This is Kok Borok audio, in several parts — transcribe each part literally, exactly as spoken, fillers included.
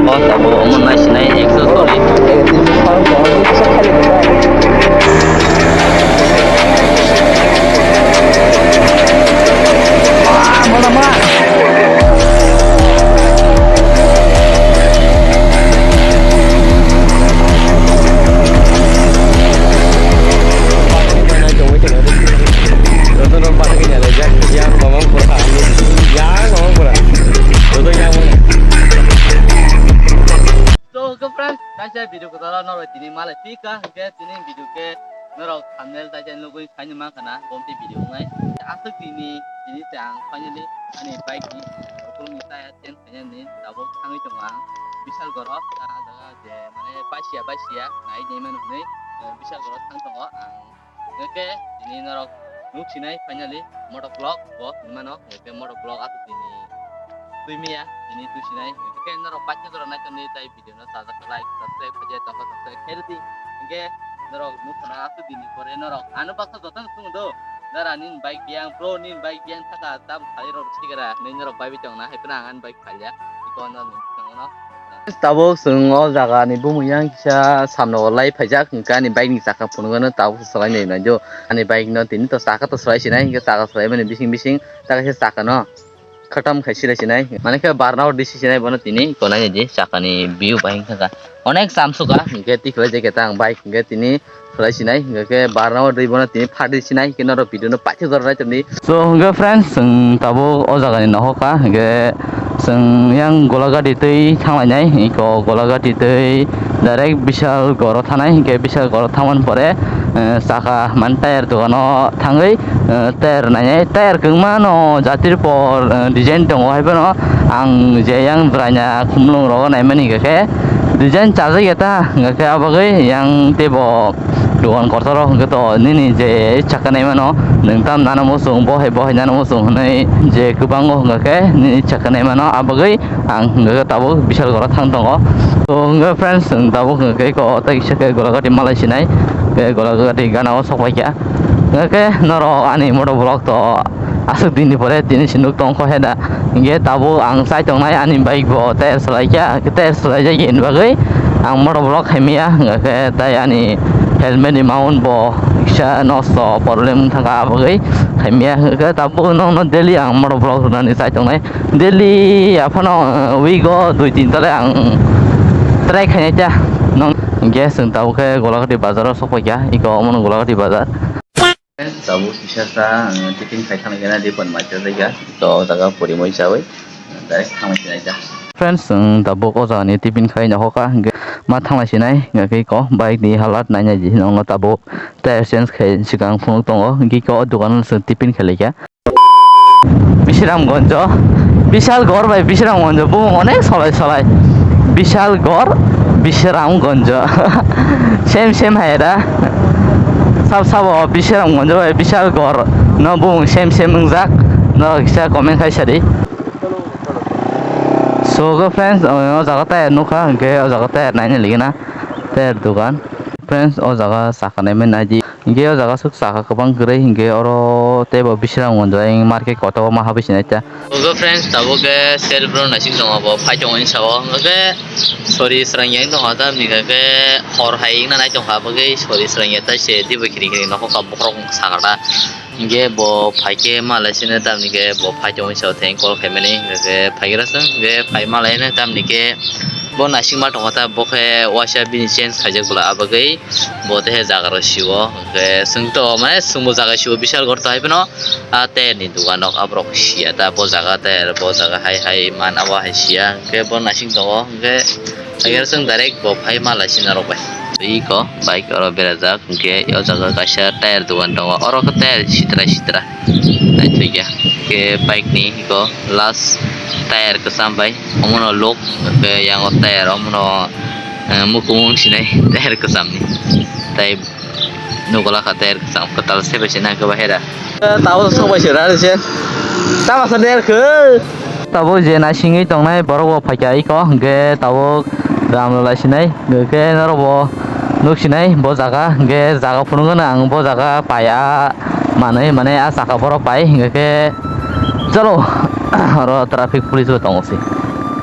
O tabuk omo naisinai ekso choli. So, hwnkhe friends, kaisa video kwcharo norok tini malai pika, hwnkhe tini video khe norok thumbnail tai tai nugwi saini mankha na, bomti video wngnai. Aswk tini, tini se ang finally ani bike ni ukulukni tyre change khainani tabuk thangwi tongo ang Bishalgoro, ah, ah, je mane baisiya baisiya nai nai mano hwnwi, eh, Bishalgoro thang tongo ang. Hwnkhe tini norok nuk sinai finally motovlog bo hinmano, hwnkhe motovlog aswk tini twi maya tini twi sinai, hwnkhe norok paithago rok naitongdi tai video no sajak like subscribe khaijak tongkha subscribe khairwdi, hwnkhe norok nuk khana aswk dini pore norok ano baksa jotono swngo do, nara nini bike biyang bro nini bike biyang thaka tam khalai rok sikara hinwi norok baibi tongna hai phano ang ani bike phalya iko no nuk tongno. Tabuk chwng o jaga ni bumung yang kisa samno lai phaijak, hwnkhe ani bike ni chakka phunukgano tabuk se swlai nai nai jo. Ani bike no tini to chakka to swlai sinai, hwnkhe chakka swlai mani bising bising ta kaisa chakka no khatam khai silai sinai, mane khe barna o disi sinai bono tini iko nai di chakka ni view bai wngkha kha. Onek cham suka, hwnkhe tikhlai jai khe ta ang bike hwnkhe tini Khlai sinai, hingke khe barna o dui bono tini phatri sinai, hingke norok video no paithak jora nai tongdi. So, hingke friends, chwng tabuk o jaga ni nohor kha, hingke chwng yang Golagati twi thanglainai, eko Golagati twi direct Bishalgoro thanai, hingke Bishalgoro thangmani pore, eh, saka mane tyre dogano thangwi, eh, tyre nainai, tyre kwbangma no jatri por, eh, design tongo, hai phano ang je yang bwraina khumlung rogo naimani hingke khe design chajak ya ta, hingke khe abagwi yang teibo. Dogan kotor rok hwnkhe to nini je chakka naimano, nwng tam nana muchung, bo hai bo hai nana muchung hwnwi je kwbango hwnkhe nini chakka naimano, abagwi ang hwnkhe tabuk Bishalgoro thang tongo. To hwnkhe friends, chwng tabuk hwnkhe eko tei kisa khe Golagati malai sinai, khe Golagati gana o sok paikha. Hwnkhe norok ani moto vlog to aswk dini pore tini se nuk tongkho he da. Hingke tabuk ang chai tongnai ani bike bo tyre swlai kha, tyre swlai jagini bagwi ang moto vlog khaimaya, hingke tai ani helmet ni mount bo kisa nosto problem wngkha abagwi khaimaya, hingke tabuk nokno daily ang moto vlog rwnani chai tongnai, daily aphano, eh, week o dui tin tole ang try khainai ta. Nong hingke chwng tabuk khe Golagati bazar o sok paikha, eko omono Golagati bazar. Tabuk kisa sa, ah, tiffin khai thanglaikha na, ripon mai chajaikha. To o jaga puri moi chawi, ah, direct thanglaikha na. Friends, chwng tabuk o jaga ni tiffin khai nohor kha, hingke ma thanglai sinai, hingke ko bike ni halat nainai di, nongno tabuk tyre change khai swkang phunuk tongo, hingke ko o dogan o chwng tiffin khai laikha. Bisramganjo, Bishalgor bai Bisramganjo, bumung onek solai solai. Bishalgor, Bisramganjo. Same same hai da. Sab sabo Bisramganjo bai Bishalgor no bumung same same wngjak. Norok kisa comment khai sadi. So go friends, o jaga tyre nukha, hingke o jaga tyre naina ligina. Tyre dogan. Friends, o jaga saka naimani naidi. Hingke o jaga swk saka kwbang kwrwi, hingke oro teibo Bisramganjo market kotor o ma habwi sinai ta. Ogo friends, tabuk khe self rw naising tongo, bo phai tongo hinwi sao. Hingke sori srang yang tongo, tamni hingke hor hai wngna nai tongkha, bagwi sori srang ya tai se teibo khiri khiri nokho ka bokhorok sakha ta. Hingke bo phai khe malai sino, tamni khe bo phai tongwi sao, thank call khaimani, hingke phai gra swng, hingke phai malai no, tamni khe bo naising ma tongkha ta, bo khe waisa bini change khaijak bwla, abagwi bo tehe jaga rw sio, hingke swng to mane swngbo jaga sio, Bishalgor to hai phano. A tyre ni dogan rok aborok sia ta, bo jaga tyre, bo jaga hai hai man abo hai sia, hingke bo naising tongo, hingke agere chwng direct bo phai malai sina rok bai. Iko bike oro berajak, hingke o jaga kaisa tyre dogan tongo, oro khe tyre sitra sitra naithokya, hingke bike ni iko last tyre kwcham bai omono lok, hingke yango tyre omono, eh, mukumung sinai tyre kwcham ni tai. Nukula kha ter kwcham kwtal se bai se nang khe bahai da. Tabuk sok bai se rari se. Tama sa der khe. Tabuk je naisingwi tongnai borok bo phaikha iko, hwnkhe tabuk ram rwlai sinai, hwnkhe norok bo nuk sinai bo jaga, hwnkhe jaga phunukgano ang bo jaga pai a manwi, mane a saka borok pai, hwnkhe chalo oro traffic police bo tongo se.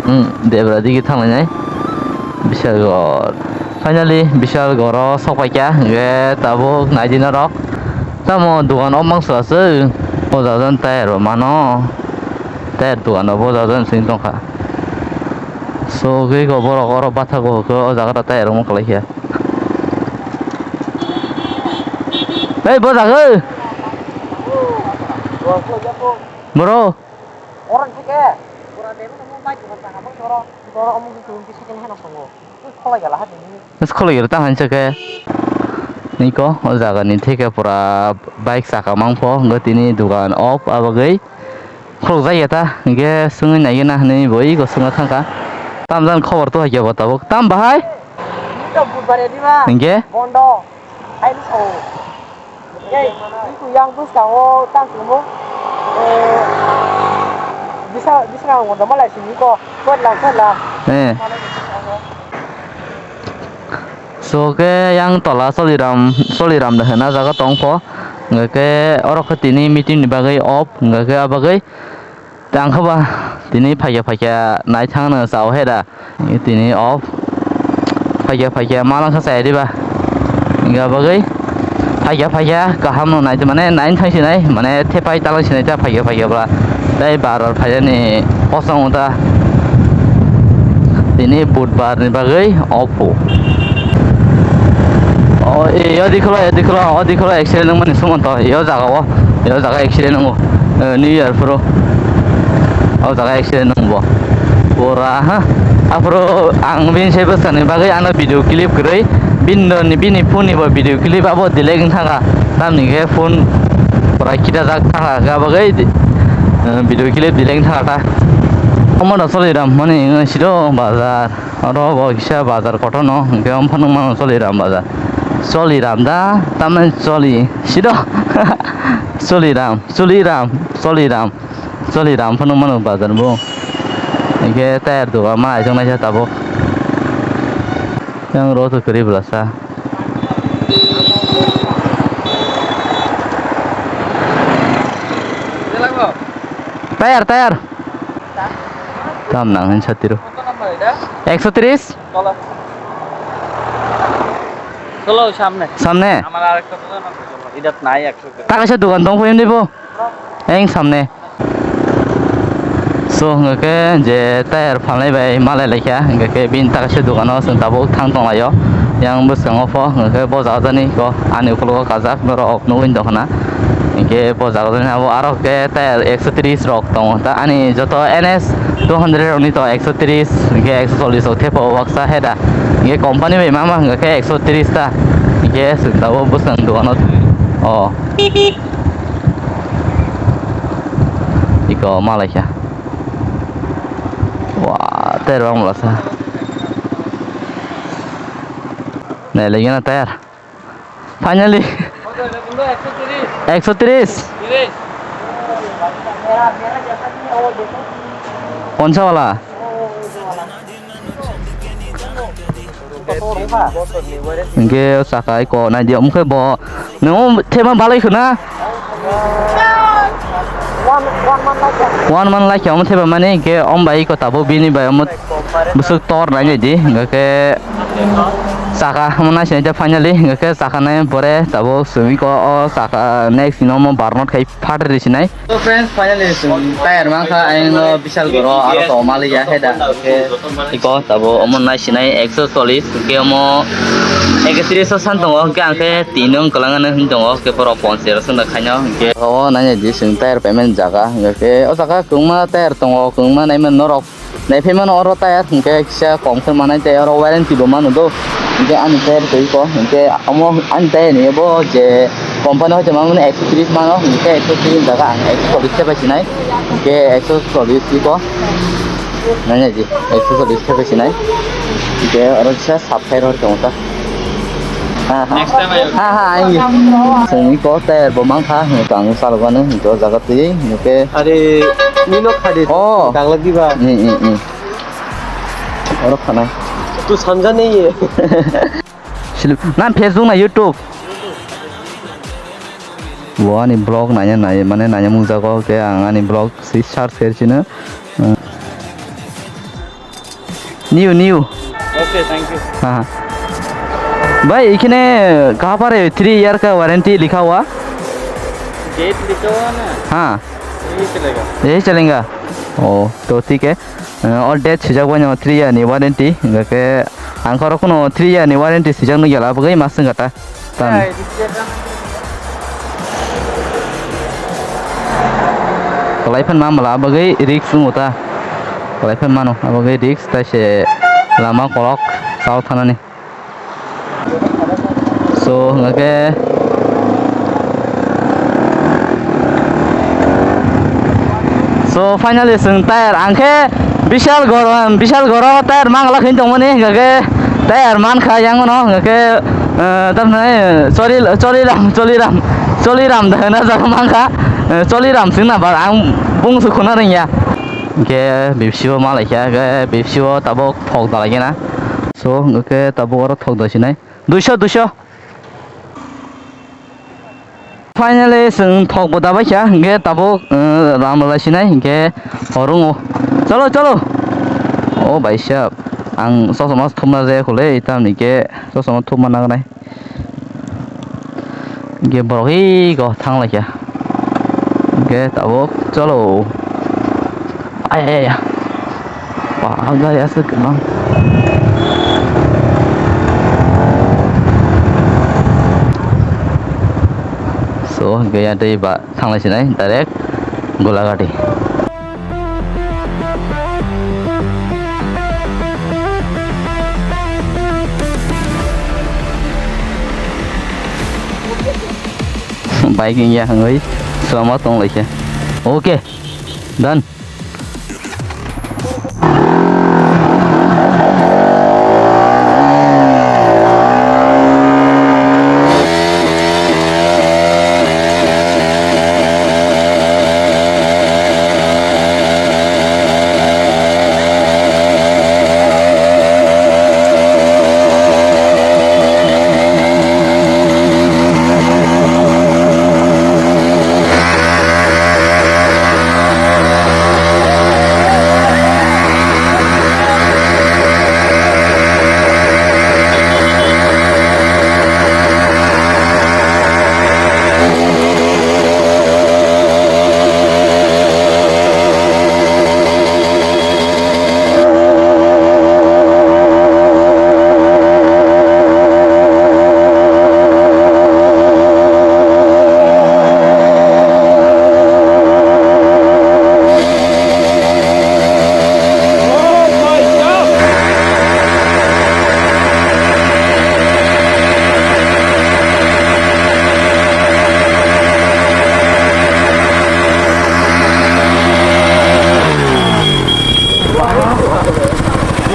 Hmm, Debra digi thanglainai. Bishalgarh. Finally, Bishalgarh o sokpaikha. Hwnkhe tabuk naidi norok. Tamo dogan o mangso aswk. O jaga jani tayar bo mano. Tayar dogan o bo jaga jani simi tongkha. So, gwi go borok oro bathago hwnkhe o jaga da tayar omo kwlai khe. Hei, bo jaga. Bro. Orang theke, orang demo nang mai jora jaga mang jora, jora omo jora jora second hand songo. Kholai gala ha dini. Mas kholai gala ta hanse ke. Niko, o jaga ni theke pura bike saka mangpho, hwnkhe tini dogan off abagwi. Khuluk jaya ta, hwnkhe swngwi naiwi na hinwi bo iko swngna thangkha. Tam jani khobor to hai khe bo tabuk. Tam bahai? Niko budbar ya di ba. Hwnkhe? Bondo. Ai, ni sao. Ei, itu yang bus kang o tang tumo. Eh, bisa, bisa nang wanda malai sini ko. Kuat lang, kuat lang. Eh. So ke yang tola Soliram, Soliram da hena jaga tongpho. Nge ke oro ke tini meeting ni bagwi off, nge ke abagwi. Tei ang khe ba tini phaikya phaikya nai thang no chao he da. Tini off. Phaikya phaikya ma lang kha chaya diba. Hinkha bagwi phaikya phaikya kaham no nai mane nine thang sinai mane thepai talang sinai ta phaikya phaikya bwla. Tei bar bar phaiyani kosong ta. Tini budbar ni bagwi off. O, e, yo dikhulo, yo dikhulo, o dikhulo accident wngmani sumonto, yo jaga o, yo jaga accident wngo, eh, New Year phuru, o jaga accident wngbo, pura, ha, aphuru ang bini sai bwskangni bagwi ano video clip kwrwi, bini, bini phone ni bo video clip abo delete wng thangkha, tamni khe phone pura khitajak thangkha, abagwi, eh, video clip delete wng thangkha ta. Omo da Choliram mani wngwi sido bazar. Oro bo kisa bazar kotor no, hwnkhe omo phano mano Choliram bazar. Choliram da, tamni choli, sido. Choliram, Choliram, Choliram, Choliram phano mano bazar bo. Hwnkhe tayar doga ma aijak naisa tabuk. Yang ro to kwrwi bwlasa. Tayar, tayar. Tam nang hin satiro. Ekso tris? চলো। চলো সামনে। সামনে? আমার আরেকটা দোকান আছে, চলো। এটাত নাই একশো টাকা। Ta kaisa dogan tong pho, em dibo? Eng samne. So, hwnkhe je tayar phalnai bai malai laikha, hwnkhe bini ta kaisa dogano chwng tabuk thang tonglaio. Yang bwskango pho, hwnkhe bo jaga jani ko ani ukologo kajak norok nugwi tongkha na. Hwnkhe bo jaga jani abo aro khe tayar ekso tris rok tongo. Ta ani joto N S two hundred rokni to ekso tris, hwnkhe ekso chollish rok thepa o baksa heda. Hwnkhe company bai ma ma hwnkhe ekso tris ta. Hwnkhe chwng tabuk bwskang dogano o. Iko malaikha. Wa, tayar bang mlasa. Nai lagi na tayar. Finally. Ekso tris. Konsa wala? Hwnkhe o chaka iko nai di, omo khe bo nung thema balai khuna? One month laikha omo theba mani, hwnkhe omo bai iko tabuk bini bai omo bwswk tor nai nai di, hwnkhe chaka omo nai sinai finally, hwnkhe chaka nai pore tabuk chwng iko o chaka next hino omo barnot khai phatri sinai. So friends, finally chwng tayar mankha, ayang no Bishalgarh o aro to maliya heda, hwnkhe iko tabuk omo nai sinai ekso chollish, hwnkhe omo ekatris o san tongo, hwnkhe ang khe tini wng kwlangano hin tongo, hwnkhe borok ponchas rok swnda khaino, hwnkhe o nai di chwng tayar payment jaga, hwnkhe o jaga kwbangma tayar tongo, kwbangma naiman norok. Naiphaimano oro tayar hwnkhe kisa kom khe manai tei oro warranty bo mano do. Hwnkhe ani tayar twi ko hwnkhe omo ani tayar ni bo je company hoite mamani ekso tris mano hwnkhe ekso tris jaga ang ekso chollish se bai sinai. Hwnkhe ekso chollish iko. Nanya ji ekso chollish se bai sinai. Hwnkhe oro kisa sap khairok tongo ta. Ha, ha. Next time I will. Ha, ha, ai. Chwngni kok tayar bo mankha, hwnkhe ang salokmani, hwnkhe o jaga twi, hwnkhe. Are, nino khadi. Oh. Dangla diba? Mm, mm, mm. Oro khana. Tu samjha nahi hai. Silip, nan Facebook na YouTube? Bo ani vlog nanya nai, mane nanya mungjago, hwnkhe ang ani vlog si search khe sino. Mm. New, new. Okay, thank you. हाँ। भाई, इखने कहाँ पर है? Three year का warranty लिखा हुआ? Date लिखा हुआ ना? हाँ। यही चलेगा। यही चलेगा? ओ, तो ठीक है। अ, और date swijak bai no three year ni warranty. Hingke ang khoro kuno three year ni warranty swijak no gela, bagwi masing gata. Tan. Kalai phan ma mala bagwi risk wng ta. Kalai phan mano, bagwi risk ta se lama kolok sao thanani. So, hingke. So, finally, chwng tire, ang khe Bishal Goro, Bishal Goro tire mangla khin tongmani, hingke tire mankha yang no, hingke, eh, tamni Choli, Choliram, Choliram, Choliram da hena jaga mankha, eh, Choliram singna bar ang bung su khuna rengya. Hingke bipsi o malaikha, hingke bipsi o tabok thok dalai gena. So, hingke tabok oro thok da sinai. Duiso, duiso. Finally, chwng thok bo dabai kha, hingke tabuk, eh, ram rwlai sinai, hingke horungo. Cholo, cholo. O bai sab, ang chosma thumna jaya khole, tamni ke chosma thumma nangnai. Hingke borok hi go thang lai kha. Hingke tabuk, cholo. Ai, ai, ai. Ba, ang gari aswk kwbang. So, hingke ya tei ba thanglai sinai direct Golaghati. Bike ya hangoi selama tong lai khe. Okay, done.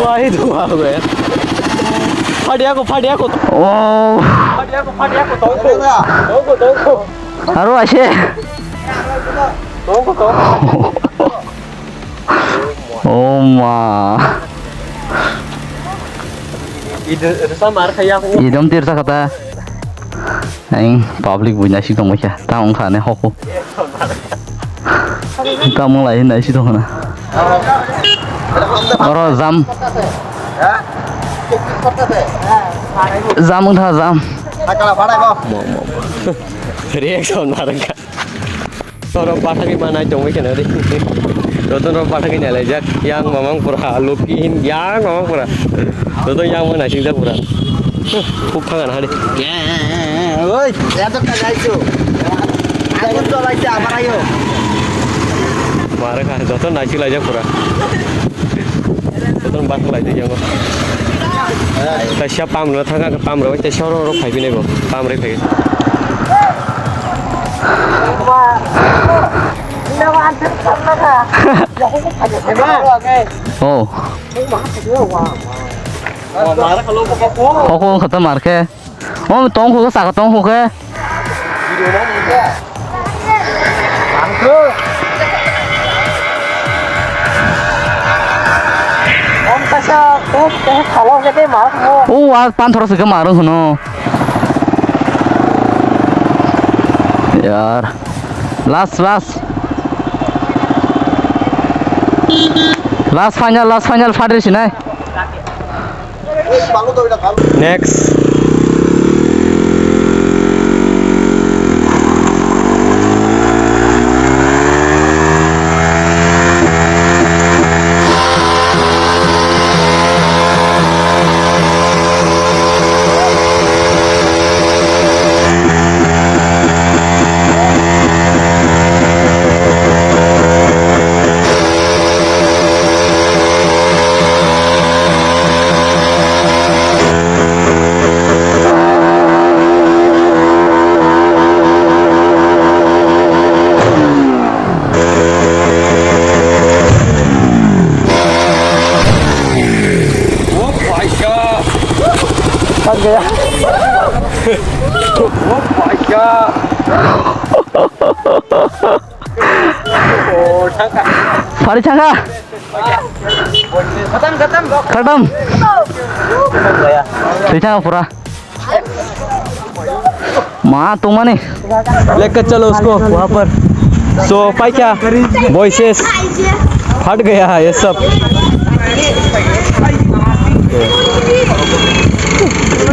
Wahai dua gue. Phadia ko, phadia ko. Oh. Phadia ko, phadia ko, tongko. Tongko, tongko. Aro ase. Tongko, tongko. Oh ma. Idom tirsa kata. Ang public buina si tong bacha. Ta ong khane hoku. Ta mung lai nai si tong na. Oro jam. Jam ong tha jam. Reaction narangka. Toro bathagwi manai tongwi kheno ri. Jotono bathagwi nailaijak. Yang mamang pura, Loki hin, yang mamang pura. Joto yang mamang naising jak pura. Huh, khuk thangan hari. Oi, ya to ka jaisu. Aku to lai cha, apa ayo? Mare ka, joto naising laijak pura. Joto bathag lai de yango. Kaisa pam rw thang, pam rw kaisa oro oro phai bini bo. Pam rw phai. Oh. Koko kata marke. Oh, tong koko saka tong koko. Oh, ah, panthor saka marung hono. Yar. Last, last. Last final, last final, Fadil sinai. Next. Thak gaya. Phari thangkha. Khatam. Thwi thangkha pura. Ma, tongmani. लेकर चलो उसको वहाँ पर। So, पाइका, वॉइसेस फट गया है ये सब।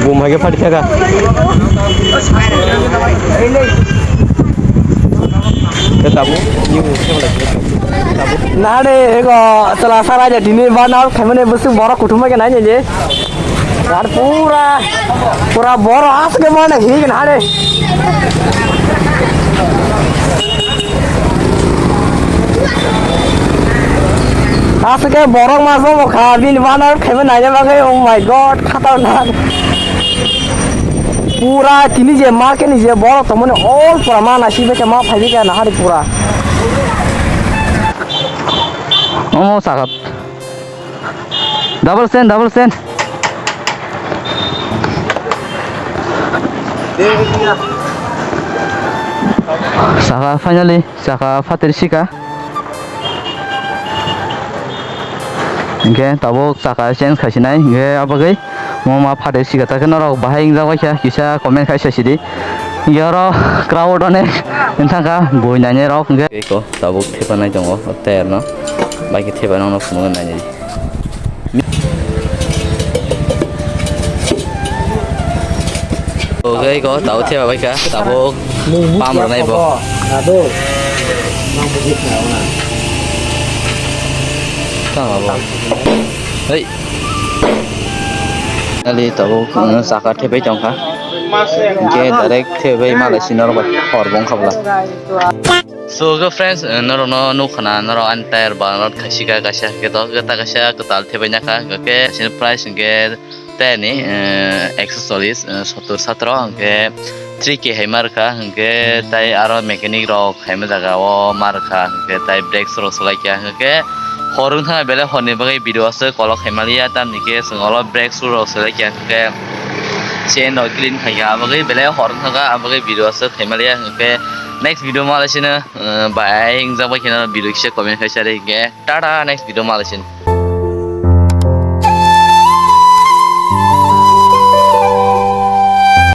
Bum hai khe phatithaka. Nare ego chwla sara je tini burnout khaimani bwswk borok kuthumbai khe nai je. Ar pura, pura borok aswk khe mane hik nare. Aswk khe borok ma jomo kha, bini burnout khaima naina bagwi, oh my God, khatarnak. Pura tini je market ni je borok tongmani all pura ma nasi bai khe ma phai bai khe nahari pura. Omo sakat. Double stand, double stand. Saka finally, saka phater sika. Hinkhe tabuk saka change khaisinai, hinkhe abagwi mo ma phater sika, takhe norok bahai wngjak baikha, kisa comment khai sasidi. Hinkhe oro crowd onek wngthangkha, bui nainai rok hinkhe. Eko tabuk thepanai tongo, tei arno bai khe thepanai no phunukna nainai. Oke, ko tau thiya bai ka, tabuk pam rwnai bo. Tang abo. Hei. Ali tabuk, uh, saka thepai tongkha. Hinkhe direct thepai malai sinor bai hor bong khabla. So, okay, friends, eh, norokno nukha na, norok ani tire burnout khaisika kaisa, hwnkhe to, hwnkhe ta kaisa kwtal thepai nakha, hwnkhe chini price hwnkhe tire ni, eh, ekso chollish, eh, sottor satro, hwnkhe three K hai ma rwkha, hwnkhe tai aro mechanic rok haima jaga o ma rwkha, hwnkhe tai brake shoe rok swlaikha, hwnkhe hor wngthang belai horni bagwi video aswk kolok hai maliya, tamni khe chwng olo brake shoe rok swlaikha, hwnkhe chain rok clean khaikha, abagwi belai hor wngthangkha, abagwi video aswk hai maliya, hwnkhe next video ma lai sino. Uh, bai, hingjak bai kheno video kisa comment khai sari hinkhe. Tata, next video ma lai sino.